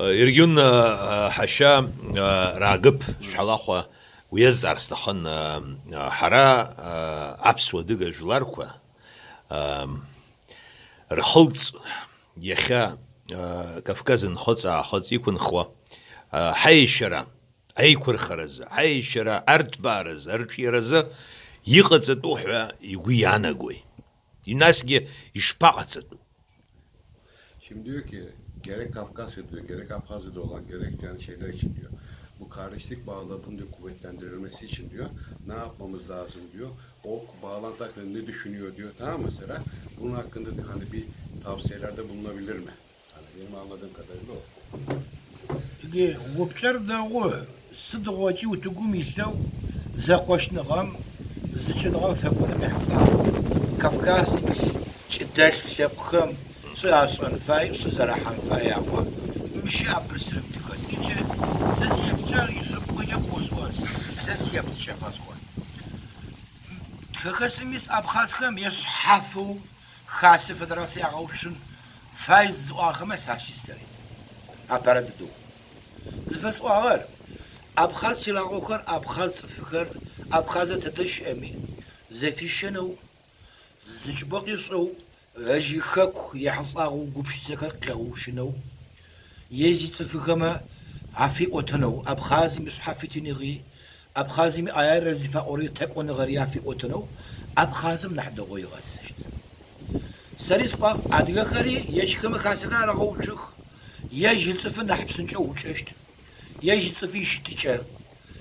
Эргьюн ҳашьа Рагып Шәалахәа уиазҵаар сҭахын ҳара аԥсуа адыга жәларқәа рхылҵ иахьа Кавказ Нхыҵ-Аахыҵ иқәынхо ҳаиашьара аиқәырхаразы, ҳаиашьара арҭбааразы, арҿиаразы иҟаҵатәу ҳәа игәы иаанагои, насгьы ишԥаҟаҵатәу? Şimdi diyor ki gerek Kafkasya'da diyor, gerek Abhazya'da olan gerek yani şeyler için diyor. Bu kardeşlik bağlarının diyor kuvvetlendirilmesi için diyor. Ne yapmamız lazım diyor. O bağlantı hakkında ne düşünüyor diyor. Tamam mı mesela? Bunun hakkında diyor hani bir tavsiyelerde bulunabilir mi? Hani benim anladığım kadarıyla o. Упчӏэр дэгъу, сыдигъокӏи утыгум илъэу зэкъошныгъэм, зыкӏыныгъэм фэкӏоным ехьылӏагъэу Кавказым илъ чӏыдэлъф лъэпкъхэм шӏу ашӏэн фай, шӏу зэрахьан фай аӏо. Мыщи а бырсырым тыхэт. Иджы сэ сиеплъыкӏэ ишъыпкъэкӏэ къыосӏон, сэ сиеплъыкӏэ къэсӏон. Хэхэсым ис абхъазхэм е шъхьафэу хасэ федерацие ягъэуцун фай зыӏуагъэхэмэ сащыщ сэри. Апэрэ дэдэу. Зыфэсӏуагъэр, абхъаз чылагъохэр, абхъаз цӏыфыхэр, Абхъазыр тыдэ щыӏэми, зэфищэнэу, зы чӏыпӏэ къишӏэу, ежь ихэку ехьылӏагъэу гупшысэхэр къыгъэущынэу, ежь ицӏыфыхэмэ афиӏотэнэу, Абхъазым ишъхьафитыныгъи, Абхъазым иаерэ зыфаӏори текӏоныгъэри афиӏотэнэу Абхъазым нахь дэгъоу ыгъэсэщт. Сэри сӏуагъ, адыгэхэри ежьхэмэ хасэхэр арагъэуцух, ежь ицӏыфы нахь псынкӏэу ӏукӏэщт, ежь ицӏыфы ищытыкӏэ,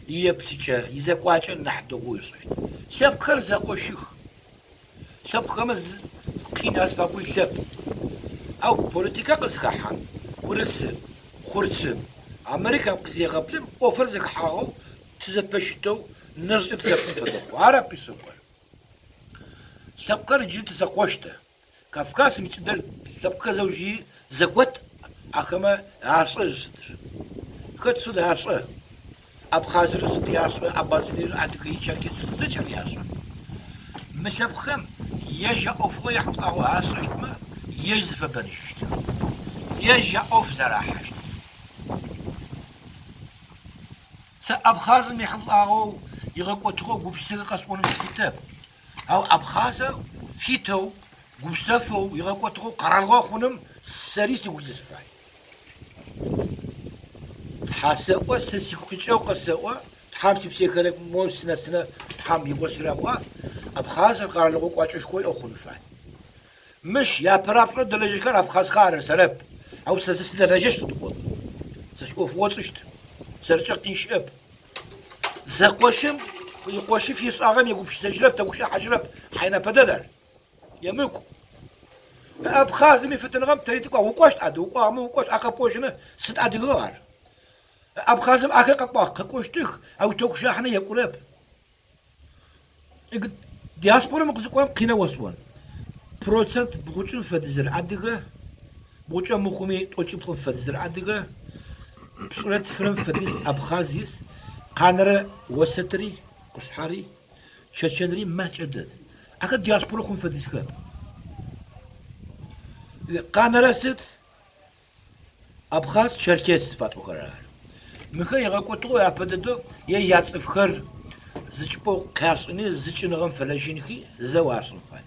иеплъыкӏэ, изекӏуакӏэ нахь дэгъоу ышӏэщт. Лъэпкъхэр зэкъошых. Лъэпкъхэмэ къин азыфагу илъэп. Ау политикэ къызыхэхьэм, урысы, хъурцы, Америкэм къызегъэплъым, ӏофыр зэхэхьагъэу, тызэпэщытэу, нэжъкӏэ тызэплъын фэдэ хъугъэ. Арэп ишъыпкъэр. Лъэпкъхэр иджыри тызэкъош тэ. Кавказым ичӏыдэлъф лъэпкъхэр зэужи зэгот ахэмэ ашӏэ зыщытыр. Хэт сыд ашӏэ? Абхъазыр сыд яшӏэ, абазиныр, адыгеи, черкес зэкӏэри ашӏэ. Мы лъэпкъхэм ежь яӏофыгъо ехьылӏагъэу ашӏэщтмэ, ежь зыфэбэныжьыщтых. Ежь яӏоф зэрахьащт. Сэ Абхъазым ехьылӏагъэу игъэкӏотыгъэу гупшысэхэр къэсӏоным сыфитэп. Ау Абхъазыр фитэу, гупсэфэу, игъэкӏотыгъэу къэралыгъо хъуным сэри сыгукӏэ сыфай. Тхьа сэӏо, сэ сигу къикӏэу къэсэӏо, Тхьам сипсэ хэрэкӏ, мо сынэсынэ Тхьам игъо сырамыгъаф, Абхъазыр къэралыгъо кӏуачӏэшхо иӏэ хъун фай. Мыщ япэрапшӏэу дэлэжьэщтхэр абхъазхэр ары, сэрэп. Ау сэ сыдэлэжьэщт сыд ӏоф. Сэ сиӏофыгъо тшӏыщт. Сэркӏэ къин щыӏэп. Зэкъошым икъошы фишӏагъэм егупшысэжьырэп, тэгущыӏэхьажьырэп, хьайнэпэ дэд ар. Емыкӏу. Абхъазым ифитыныгъэм тэри тыкӏуагъ. Укӏощт адэ, укӏуагъэмэ укӏощт, а къэпӏожьымэ, сыд адыгыгъ ар? Абхъазым ахэр къэкӏуагъ, къэкӏощтых, ау тэгущыӏахьынэ екӏурэп. Диаспорэм укъызыкӏорэм къинэу осӏон. Процент бгъукӏым фэдизыр адыгэ, бгъукӏэ мыхъуми тӏокӏиплӏым фэдизыр адыгэ, пшӏырэ тфырэм фэдиз абхъаз ис, къанэрэ осэтри, къушъхьэри, чэчэнри макӏэ дэд. Ахэр диаспорэ хъун фэдизхэп. Къанэрэ сыд? Абхъаз, черкес зыфатӏохэрэр ары. Мыхэр игъэкӏотыгъэу апэ дэдэу е яцӏыфхэр зы чӏыпӏэу къяшӏыни, зыкӏыныгъэм фэлэжьынхи зэу ашӏын фай.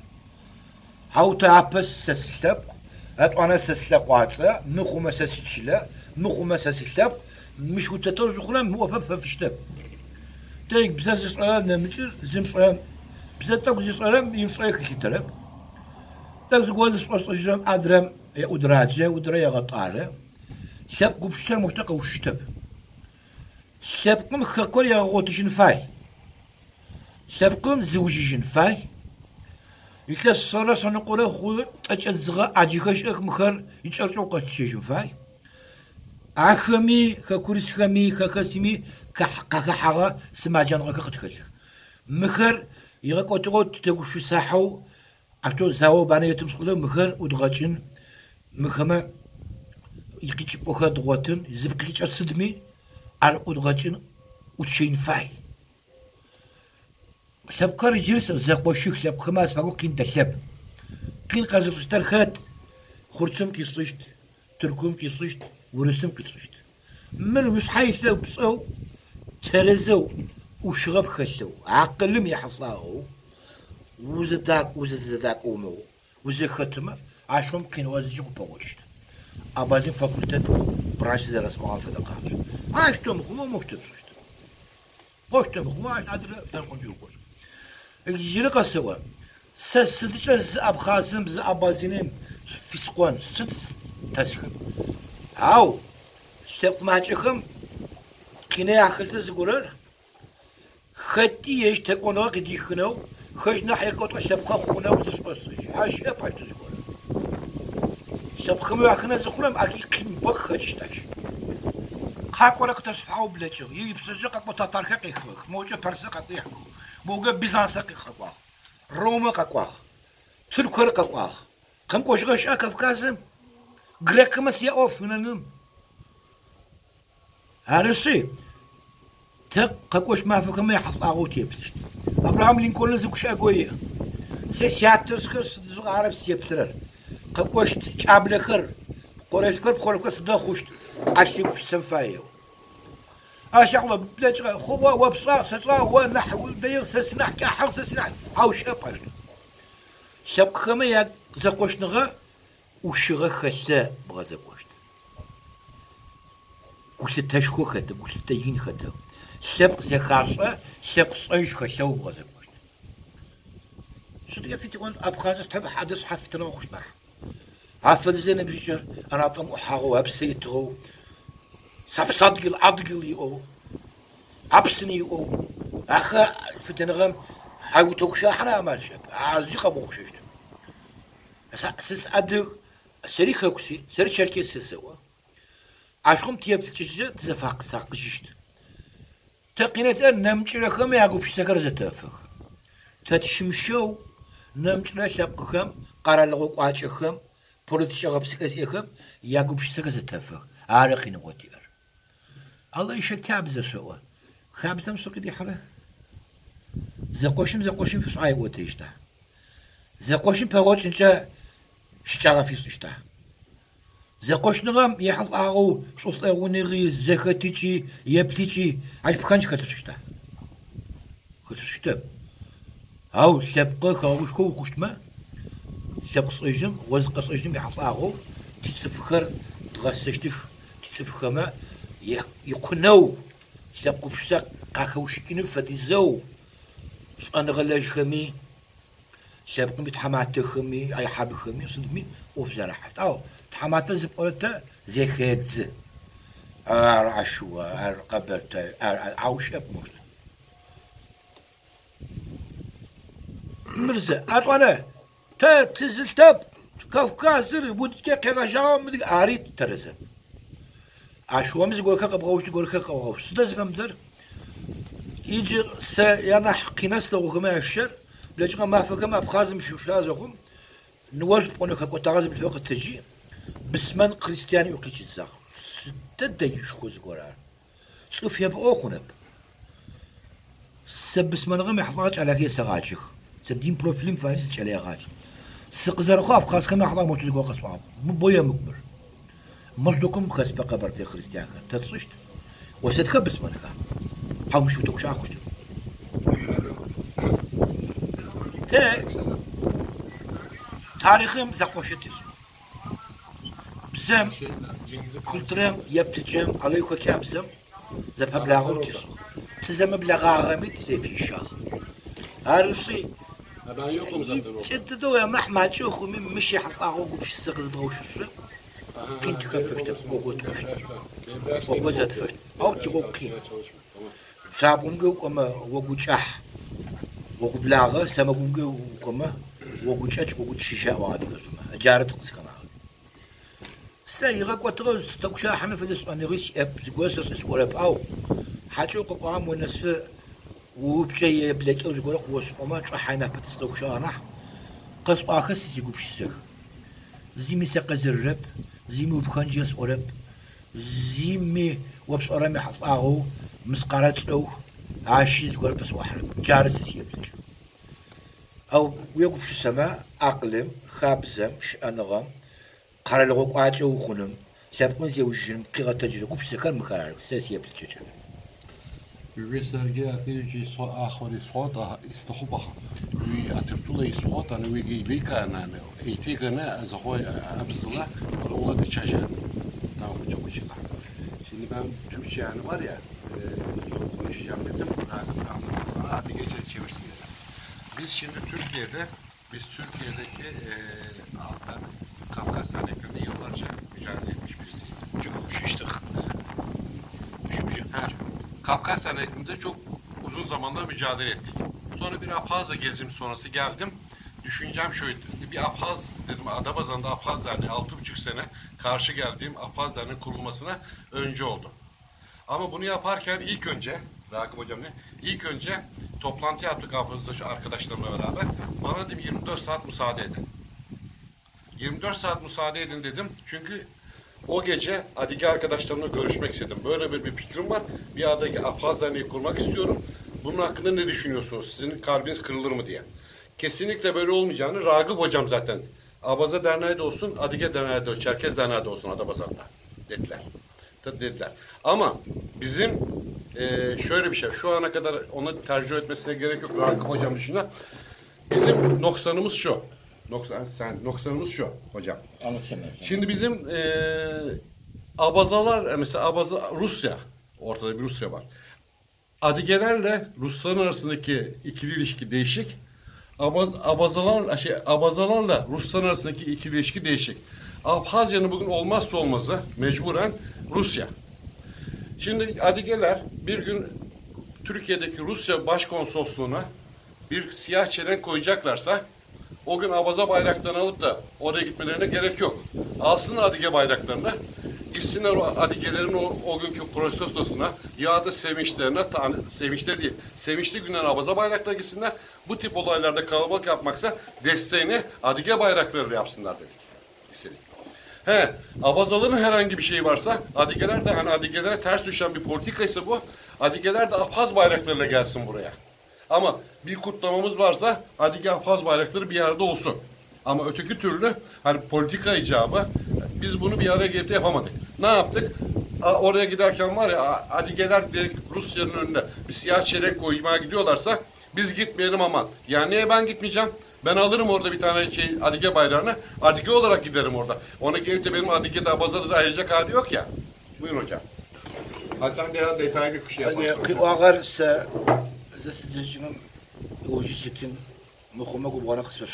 Ау тэ апэ сэ силъэпкъ, етӏуанэ сэ слъэкъуацӏэ, мыхъумэ сэ сичылэ, мыхъумэ сэ силъэпкъ, мыщ утэтэу зыхъурэм мы ӏофыр пфэфыщтэп. Тэ бзэ зышӏэрэр нэмыкӏыр, зымышӏэрэм, бзэ тӏэкӏу зышӏэрэм имышӏэрэ хилъытэрэп. Тӏэкӏу зыгорэ зышӏошӏыжьырэм адрэм еӏудырадзэ, удырэ егъэтӏарэ. Лъэпкъ гупшысэр моущтэу къэущыщтэп. Лъэпкъым хэкур егъэгъотыжьын фай. Лъэпкъым зыужьыжьын фай. Илъэс шъэрэ шъэныкъорэ хъу тӏэкӏэдзыгъэ ӏаджыхэр щыӏэх, мыхэр икӏэрыкӏэу къэтщэжьын фай. Ахэми, хэкурысхэми, хэхэсми къахэхьагъэ сымаджэныгъэхэр къытхэлъых. Мыхэр игъэкӏотыгъэу тытегупшысахьэу Аущтэу зао банэ етымышӏылӏэу мыхэр ӏудгъэкӏын, мыхэмэ икъикӏыпӏэхэр дгъотын, зыпкъ къикӏэ сыдми ар ӏудгъэкӏын, ӏутщэин фай. Лъэпкъхэр иджыри зэкъошых, лъэпкъхэмэ азыфагу къин дэлъэп. Къин къэзышӏыщтэр хэт? Хъурцым къишӏыщт, Тыркум къишӏыщт, Урысым къишӏыщт. Мыр ушъхьэ илъэу пшӏэу, тэрэзэу, ӏушыгъэ пхэлъэу, акъылым ехьылӏагъэу узэдакӏомэ, узэхэтымэ, ащыгъум къиныгъо зыкӏи къыпэгъокӏыщт. Абазин факультет бранч зэрэсӏуагъэм фэдэ къабзэу. Ащтэу мыхъумэ, мощтэу пшӏыщт. Мощтэу мыхъумэ, ащ адрэ лъэныкъомкӏэ укӏощт. Джыри къэсэӏо, сэ сыдкӏэ зы абхъазым, зы абазиным фискъон, сыд тэсхын. Ау лъэпкъ макӏэхэм къинэ ахэлъыр зыгорэр, хэти ежь текӏоныгъэ къыдихынэу, хэжь нахь екӏолӏэ лъэпкъэ хъунэу зышӏошӏыжь. Ащ щыӏэп ащ зыгорэ. Лъэпкъхэм уяхынэ зыхъурэм аки къин бо къыхэкӏыщт ащ. Къакӏорэ къытэшъхьагъэу блэкӏыгъ, ипшъэжъэ къэкӏо татархэр къехыгъэх, моукӏэ персэ къэкӏуехыгъ, моукӏэ Бизансэ къэкӏуагъ, Ромэ къэкӏуагъ, Тыркухэр къэкӏуагъ. Къэмыкӏожьыгъэ щыӏэ Кавказым, грекмэ си ӏоф унэным. Арышъи, тэ къэкӏощт мафэхэм яхьылӏагъэу теплъыщт. Абрахам Линкольн зы гущыӏэ го иӏ. Сэ сятэжъхэр сыдыжъыгъ арэп сеплъырэр. Къэкӏощт кӏаблэхэр, къорэлъфхэр, пхъорэлъфхэр сыдэ хъущт, ащ сегупшысэн фае. Ащ яхьылӏагъ блэкӏыгъэ хъугъэ, о пшӏагъ, сэ сшӏагъ, о нахь удэигъ, сэ сынахь кӏахьыгъ, сэ сынахь ау щыӏэп ащ. Лъэпкъхэмэ язэкъошныгъэ ӏушыгъэ хэлъэ бгъэзэкӏощт. Гулъытэшхо хэты, гулъытэ ин хэты. Лъэпкъ зэхашӏэ, лъэпкъ шӏэжь хэлъэу бгъэзэкӏощт. Сыдкӏэ фитыгъон Абхъазыр тхьэм хьадэ шъхьафитыныгъэ хъущт нахь. Афэдизэ ныбжьыкӏэр ӏэнатӏэм ӏухьагъэу, ыпсэ итыгъэу, Сапсадгил, Адгил иӏэу, Апсны иӏэу, ахэр фитыныгъэм хьайутогущахьрэ амал щыӏэп. А зи къэбгъохъущэщт. Сэ сыадыг, сэри хэку си, сэри черкес сэӏо. Ащыгъум тиеплъыкӏэкӏэ тызэфэсакъыжьыщт. Тэ къинэтӏэ нэмыкӏырэхэм ягупшысэхэр зэтэфых. Тэ тщымыщэу нэмыкӏырэ лъэпкъхэм, къэралыгъо кӏуачӏэхэм, политикэ гъэпсыкӏэ зиӏэхэм ягупшысэхэр зэтэфых. Ары къиныгъо тиӏэр. Алла ишэ хабзэ шъоӏо. Хабзэм шъукъыдихьэрэ? Зэкъошым зэкъошым фышӏа иӏотэщта? Зэкъошым пэгъокӏынкӏэ щыкӏагъэ фишӏыщта? Зэкъошныгъэм ехьылӏагъэу шӏулӏэгъуныгъи, зэхэтыкӏи, еплъыкӏи ащ пхэнж хэлъышъущта? Хэлъышъущтэп. Ау лъэпкъы хэгъэгушхо ухъущтмэ, лъэпкъ шӏэжьым, о зыкъэшӏэжьыным ехьылӏагъэу тицӏыфхэр дгъэсэщтых, тицӏыфхэмэ икъунэу лъэпкъ гупшысэ къахэущыкӏыным фэдизэу шӏэныгъэлэжьхэми, лъэпкъым итхьаматэхэми, айхьабыхэми, сыдми ӏоф зэрахьащт. Ау тхьаматэ зыпӏорэ тэ зэхедзы. Ар ашуга, ар къэбэртэй, ар ау щыӏэп мощт. Мырзэ, атӏуанэ, тэ тызылъэпкъ Кавказыр удкӏэ къегъэжьагъэу мыдг ари тэрэзэп. Ащыгъум зыгорэхэр къэбгъэущт, зыгорэхэр къэбгъэущт. Сыда зыфэмыдэр? Иджы сэ янахь къинэ слъэгъухэмэ ящыщэр блэкӏыгъэ мафэхэм Абхъазым щыща зэхъум, ныожъ пӏонэу хэкӏотагъэ зыбылъфыгъэ къытэджи, бысмэн христиан ыӏуи къикӏыдзагъ. Сыдэ дэишхо зыгорэ ар. Цӏыф епӏо хъунэп. Сэ бысмэныгъэм ехьылӏагъэ кӏалэхэр есэгъаджэх. Сэ дин профилым фае сыкӏэлэегъадж. Сыкъызэрыхъу абхъазхэм яхьылӏагъэ мощтэу зыгорэ къэсӏуагъэп. Мы бо емыкӏу мыр. Моздокым хэсбэ къэбэртэй христианхэр тэ тшӏыщт. Осэтхэ бысмэнха? Хьау мыщ утэгущыӏэ хъущтэп. Тэ тарихъым зэкъошэ тишӏыгъ. Бзэм, культурэм, еплъыкӏэм, алейхо хабзэм зэпэблагъэу тишӏыгъ. Тызэмыблэгъагъэми тызэфищагъ. Арышъи, Ha ben yokum zaten orada. икӏэ дэдэу анахь макӏэу хъуми мыщ ехьылӏагъэу гупшысэ къызыдгъэущышъурэ Aha, къин ha, тыхэфэщтэп, Zeynep гъогу odasında тхъущт. benim dersler. Benim derslerim Гъогу oldu. зэтфэщт. Ау Benim тигъогу dersler къин. çalışma. Tamam. Шъабгъумкӏэ укӏомэ гъогу кӏахь, гъогу благъэ, сэмэгумкӏэ укӏомэ гъогу кӏэкӏ, гъогу чыжьэ аӏуагъ адыгэжъмэ. Джары тыкъызхэнагъэр. Сэ игъэкӏотыгъэ сытэгущыӏахьыным фэдэ шӏэныгъи сиӏэп, зыгорэ сэшӏэ сӏорэп. Ау хьакӏэу къэкӏуагъэм унэсфэ упкӏэ еблэкӏэу зыгорэ къыосӏомэ чӏэхьай напэ тысытэгущыӏагъ нахь. Къэсӏуахэр сэ сигупшысэх. Зыми сэ къэзыррэп, зыми упхэнджэ сӏорэп, зыми о пшӏэрэм ехьылӏагъэу мыскъарэ тшӏэу ащи зыгорэ пэсӏуахьырэп. Джары сэ сиеплъыкӏэ. Ау уегупшысэмэ акъылым, хабзэм, щыӏэныгъэм, къэралыгъо кӏуачӏэ ухъуным, Лъэпкъым зиужьыным къигъэтэджырэ гупшысэхэр мыхэр арых, сэ сиеплъыкӏэкӏэ. Şimdi ben Türkçe yani var ya konuşacağım dedim. Ragıp anlasın sana Adigece çevirsin dedim. Biz şimdi Türkiye'de biz Türkiye'deki ben Kafkas derneklerinde yıllarca mücadele etmiş birisiyim. Çok şiştik. Kafkas derneklerinde çok uzun zamanlar mücadele ettik. Sonra bir Abhazya gezim sonrası geldim. Düşüncem şuydu. Bir Abhaz dedim, Adapazarı'nda Abhaz Derneği 6,5 sene karşı geldiğim Abhaz Derneği kurulmasına öncü oldum. Ama bunu yaparken ilk önce, Ragıp Hocam ne? İlk önce toplantı yaptık Abhaz'da şu arkadaşlarımla beraber. Bana dedim 24 saat müsaade edin. 24 saat müsaade edin dedim. Çünkü o gece Adige arkadaşlarımla görüşmek istedim. Böyle bir fikrim var. Bir Adige Abhaz Derneği kurmak istiyorum. Bunun hakkında ne düşünüyorsunuz? Sizin kalbiniz kırılır mı diye. Kesinlikle böyle olmayacağını Ragıp Hocam zaten Abaza Derneği de olsun, Adige Derneği de olsun, Çerkez Derneği de olsun Adapazarı'nda dediler. Dediler. Ama bizim şöyle bir şey, şu ana kadar ona tercih etmesine gerek yok Ragıp Hocam dışında. Bizim noksanımız şu. Noksanımız şu hocam. Anlatacağım. Şimdi bizim Abazalar, mesela Abaza, Rusya, ortada bir Rusya var. Adigelerle Rusların arasındaki ikili ilişki değişik. Abazalarla Rusların arasındaki ikili ilişki değişik. Abhazya'nın bugün olmazsa olmazı mecburen Rusya. Şimdi Adigeler bir gün Türkiye'deki Rusya Başkonsolosluğu'na bir siyah çelenk koyacaklarsa o gün Abaza bayraklarını alıp da oraya gitmelerine gerek yok. Alsın Adige bayraklarını, gitsinler o Adigelerin o günkü protestosuna ya da sevinçlerine, sevinçleri değil, sevinçli günler Abaza bayrakları gitsinler. Bu tip olaylarda kalabalık yapmaksa desteğini Adige bayraklarıyla yapsınlar dedik. İstedik. He, Abazaların herhangi bir şeyi varsa, Adigeler de hani Adigelere ters düşen bir politikaysa bu, Adigeler de Abhaz bayraklarıyla gelsin buraya. Ama bir kutlamamız varsa Adige Abhaz bayrakları bir yerde olsun. Ama öteki türlü hani politika icabı biz bunu bir araya gelip de yapamadık. Ne yaptık? Oraya giderken var ya Adigeler direkt Rusya'nın önüne bir siyah çelenk koymaya gidiyorlarsa biz gitmeyelim aman. Yani niye ben gitmeyeceğim? Ben alırım orada bir tane Adige bayrağını. Adige olarak giderim orada. Ona gelip de benim Adige'de Abaza'da da ayıracak hali yok ya. Buyurun hocam. Hadi sen de detaylı bir şey yaparsın. Ağarsa sizin ujisetin muhuma gubana kısmı.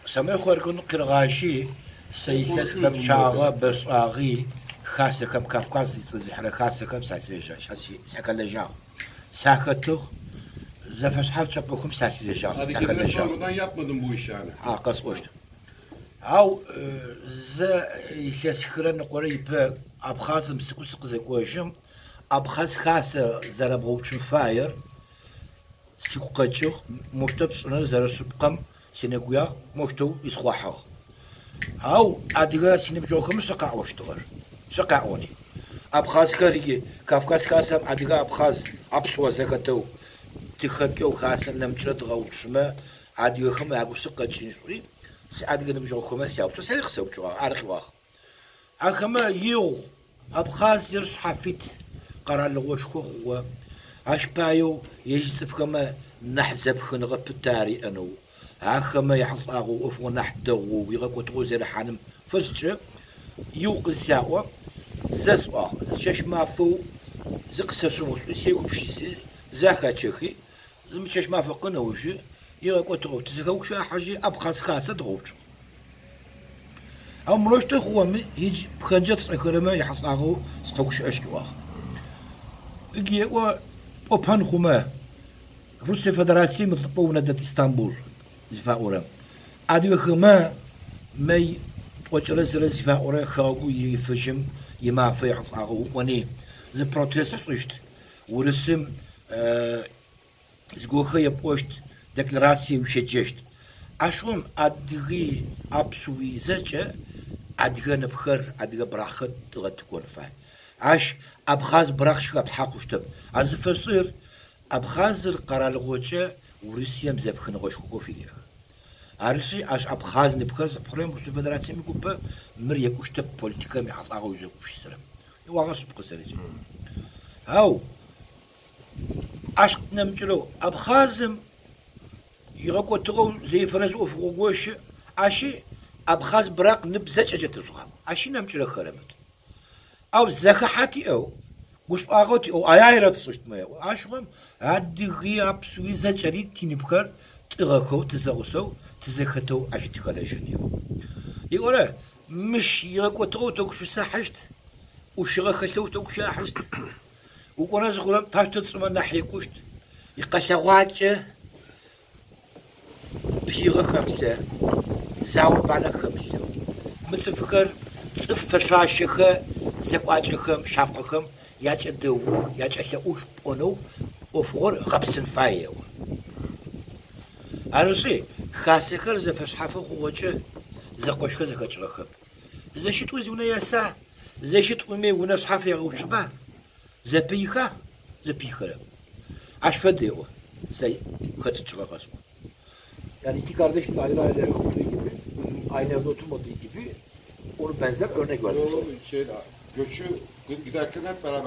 Samay xorgun qirğaşi seyhles bebçağı beşağı xasekam Kafkas zihre xasekam satleja sakaleja sakatıq zafashaf çapıkum satleja sakaleja. Sormadan yapmadım bu işi yani. Ha qasqoştu. Ау зэ илъэсхырэ ныкъорэ ипэ Абхъазым сыкӏу сыкъызэкӏожьым Абхъаз хасэ зэрэбгъэуцун фаер сыгу къэкӏыгъ, мощтэу пшӏыныр зэрэшъыпкъэм синэгуягъ, мощтэу исхъуахьыгъ. Ау адыгэ синыбджэгъухэм сэ къаӏощтыгъэр, сэ къаӏони. Абхъазхэр Кавказ хасэм адыгэ Абхъаз апсуа зэхэтэу тыхэкӏэу хасэм нэмыкӏрэ дгъэуцумэ адыгэхэм агу сыкъэкӏын шӏуи си адыгэ ныбджэгъухэмэ сяупчӏыгъ, сэри къысэупчӏыгъ, ар къыӏуагъ. Ахэмэ игъу Абхъазыр шъхьафит къэралыгъошхо хъугъэ. Ащ паеу ежь цӏыфхэмэ нахь зэпхыныгъэ пытэ ариӏэнэу, ахэмэ яхьылӏагъэу ӏофыгъо нахь дэгъоу игъэкӏотыгъэу зэрэхьаным фэшӏкӏэ игъу къызсаӏо, зэ сӏуагъ, зы чэщ мафэу зы къысэшъумышӏуи сегупшыси захачэхи, зы чэщ мафэ къынэужьы игъэкӏотыгъэу тызэхэущахьэжьи Абхъаз хасэ дгъэуцугъ. Ау мырэущтэу хъугъэми идж пхэнджэ тшӏэхэрэмэ яхьылӏагъэу сыкъэгущыӏэщт ыӏуагъ. Ыгеӏо пӏопэн хъумэ Русия Федерацием илӏыпӏэ унэ дэт Истанбул зыфаӏорэм. Адыгэхэмэ мэй тӏокӏырэ зырэ зыфаӏорэ хэгъэгу ифыжьым имафэ яхьылӏагъэу укӏони зы протест пшӏыщт. Урысым зыгохэ епӏощт, декларацие ущеджэщт. Ащыгъум адыги апсуи зэкӏэ адыгэ ныпхэр, адыгэ быракъхэр дгъэтыкӏон фай. Ащ Абхъаз быракъ щыхэпхьэ хъущтэп. А зыфэшӏыр Абхъазыр къэралыгъокӏэ Урысыем зэпхыныгъэшхо фиӏэх. Арышъи, ащ абхъаз ныпхэр зыхьырэм Урысые Федерацием игупэ мыр екӏущтэп политикэм ехьылӏагъэу узэгупшысэрэм. Ыӏуагъэр шъыпкъэ сэрэкӏэ. Ау ащ нэмыкӏырэу Абхъазым игъэкӏотыгъэу зефэрэ зы ӏофыгъо горэ щыӏ, ащи абхъаз быракъ нып зэкӏэ кӏэтышъугъакӏу, ащи нэмыкӏырэ хэрэмыт. Ау зэхыхьэ тиӏэу, гушӏуагъо тиӏэу аяйрэ тшӏыщтмэ еӏо. Ащыгъум адыги, апсыуи зэкӏэри тиныпхэр тӏыгъэхэу, тызэгъусэу, тызэхэтэу ащ тыхэлэжьэн еӏо. Иӏорэ, мыщ игъэкӏотыгъэу тэгупшысахьыщт, ӏушыгъэ хэлъэу тэгущыӏахьыщт. Укӏонэ зыхъурэм таущтэу тшӏымэ нахь екӏущт, икъэлъэгъуакӏэ пыигъэ хэмылъэ, зао-банэ хэмылъэу. Мы цӏыфхэр цӏыф фэшъуашэхэ зекӏуакӏэхэм, шапхъэхэм якӏэдэух, якӏэлъэӏух пӏонэу ӏофыгъор гъэпсын фае еӏо. Арышъи, хасэхэр зэфэшъхьафы хъугъэкӏэ зэкъошхэр зэхэкӏыгъэхэп. Зэшитӏу зы унэ еса, зэшитӏуми унэ шъхьаф егъэуцуба, зэпыиха, зэпыихэрэп. Ащ фэд еӏо, сэ хэсшӏыкӏыгъэ къэсӏон. Yani iki kardeşin ayrı ayrı ev olduğu gibi, aynı evde oturmadığı gibi onu benzer örnek vermiş. Bu şey, göçü giderken hep beraber